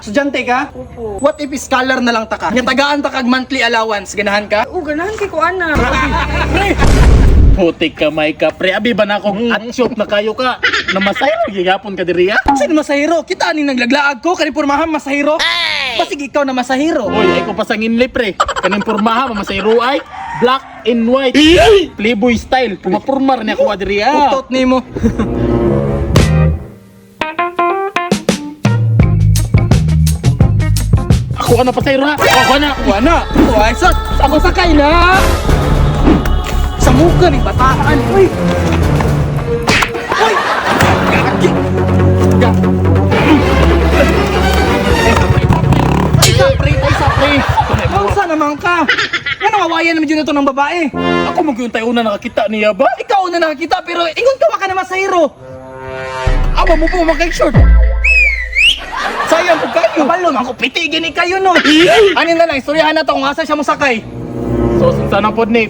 Estudyante ka? Opo. What if scholar na lang ta ka? Nga tagaan ta kag monthly allowance, ganahan ka? Oo, ganahan kay ko ana. Putik ka may ka pre. Abi ba na akong atsyop na kayo ka? Namasay gigapon ka diri ah. Sino masahiro? Kita aning naglaglaag ko kani pormahan masahiro. Basig ikaw na masahiro. Oy, ay ko pasangin li pre. Kaning pormaha mamasayro ay black and white. Playboy style. Pumapurmar niya kuha diri ah. Utot nimo. Ako ka na pasayro ha. Ako na. Wala. Uy, sa ako sakay na. Sa muka ni bataan. Uy. Uy. Gagi. Ga. Ay, sa pre, ay sa pre. Unsa naman ka? Nga awayan naman yun ito ng babae. Ako mo gyud tayo una nakakita niya ba? Ikaw una nakakita pero ingon ka wa ka na masahiro. Aba mo po makay short. Sayang po kayo. Kabalo man ko piti gini kayo no. Ano na lang istoryahan na to kung asa siya mosakay. So unsa na pod ni?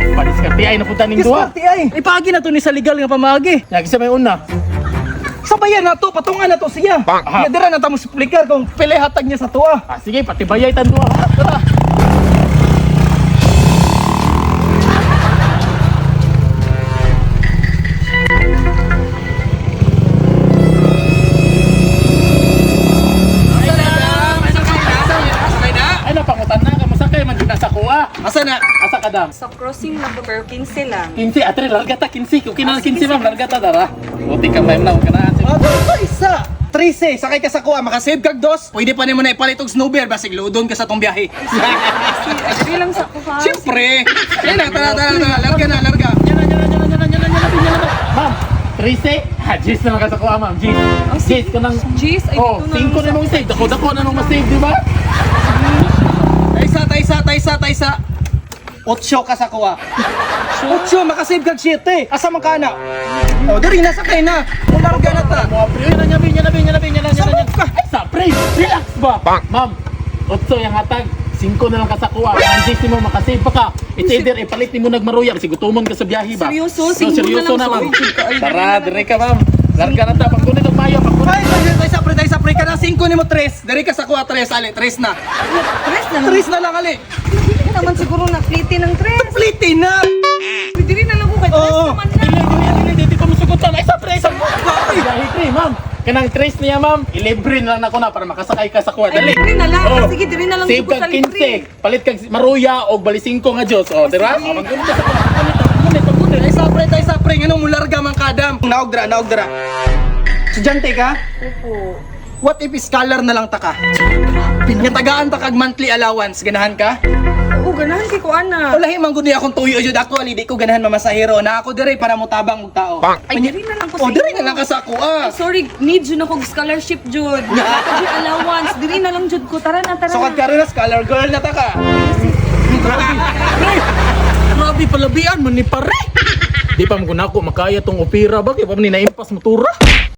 Padiskarte ay napunta ning duha. Diskarte ay. Ipaagi na to ni sa legal nga pamaagi. Lagi sa may una. Sabayan na to, patungan na to siya. Aha. Nga dira na ta mo suplikar kung pili hatag niya sa tuwa. Ah, sige, patibayay tan duha. Tara. Ay napangutan na ka masakay man jud na sa kuha. Asa na? Asa ka dam? Sa crossing na ba pero 15 lang. 15 atre larga ta 15. Okay na 15 ma'am, larga ta dara. Buti ka ma'am na ka na. Ah, to isa. 13, sakay ka sa kuha, makasave kag dos. Pwede pa nimo na ipalit og snowbear basig luodon ka sa tong biyahe. Sige lang sa ko ha. Siyempre. Ayun na, tara, tara, tara, larga na, larga. Yan na, yan na, yan na, yan na, yan na, yan na, yan na. Ma'am, 13. Ha, G's na lang ka sa kuha, ma'am. G's. G's ka nang G's, ay Oh, dito na lang 5 na sa- mong save. Dako dako na nung ma-save, di ba? Taysa, taysa, taysa, taysa. Otso ka sa kuha. Otso, makasave kag 7. Asa man ka na? Oh, diri na sakay na. Larga na ta. Mga pre, yan na, yan na, yan na, yan na, yan na, yan na. Sabot ka. Ay, sa pre, relax ba? Ma'am, otso yung hatag. 5 na lang ka sa kuha. Ang G's mo makasave pa ka. It's either ipalit nimo nagmaruya kasi gutumon ka sa biyahe ba. Seryoso? No, Singko na seryoso lang, na, ma'am. sorry. Ay, Tara, dire ka, ma'am. Larga na ta. Pagkunit og mayo, pagkunit. Ay, taysa, taysa, pre, taysa, pre. Kana 5 nimo 3. Diri ka sa kuha 3, ali, 3 na. Tres na lang. 3 na lang ali. Hindi naman siguro na plite ng tres. Plite na. Diri na lang ko kay tres Oo. naman na. Dili, dili, dili, dili ko musugutan. Ay, sa pre, sa Biyahe, pre, ma'am. Kanang trace niya, ma'am. Ilibre na lang ako na para makasakay ka sa kuha. Ay, Dali. libre na lang. Oh. Sige, diri na lang Save ko kag sa libre. 15. Palit kag maruya og bali 5 nga Diyos. Oh, di ba? Sige. Oh, maggunit ka sa kuha. Pagkunit, pagkunit, pagkunit. Taysa, pre, taysa, pre. Ngano mo larga man kadam. Naog dra, naog dra. Estudyante ka? Opo. What if scholar na lang ta ka? Nga tagaan ta kag monthly allowance, ganahan ka? Oo, ganahan kay ko ana. Ulahi man gud ni akong tuyo jud ako, ali di ko ganahan mamasahero. Na ako dire para motabang og tao. Ay, diri na lang ko Oh, sa diri inyo. na lang ka sa kuha. Ay, sorry, need jud ako og scholarship jud. Ako jud allowance, diri na lang jud ko. Tara na, tara So na. kad karon na scholar girl na ta ka. Pre, grabe palabian man ni pare. Di pa mo ako makaya tong opera ba kay pa man ni naimpas motura.